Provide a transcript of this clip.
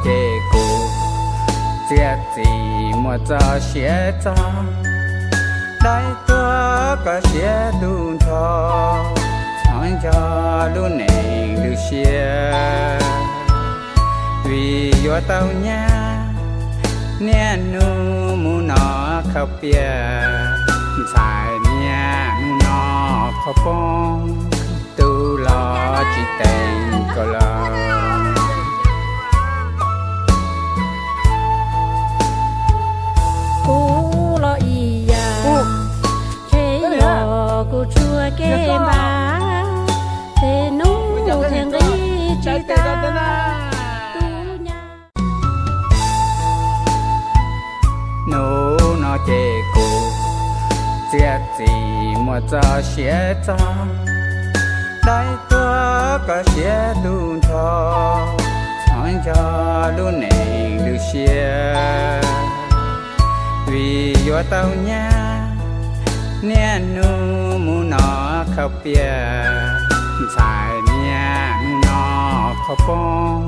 Ces kuv txiaj txim muaj txoj sia txog, dai tuag koj siab tu nrho, txhob nco lub neej lub siab. Vim yuav tau nyab, niaj hnub mus noj khaub pias, ntxhais niaj hnub noj qhov pooj, tus los tsis teem koj los. Kuv los ib yam, ces yog kuv tsuas kev npam, ces hnub thiaj nqis tsis tau tus nyab. Hnub no ces kuv txiaj txim muaj txoj sia txog, dai tuag koj siab tu nrho, txhob nco lub neej lub siab. Vim yuav tau nyab, niaj hnub mus noj khaub pias, ntxhais niaj hnub noj qhov pooj,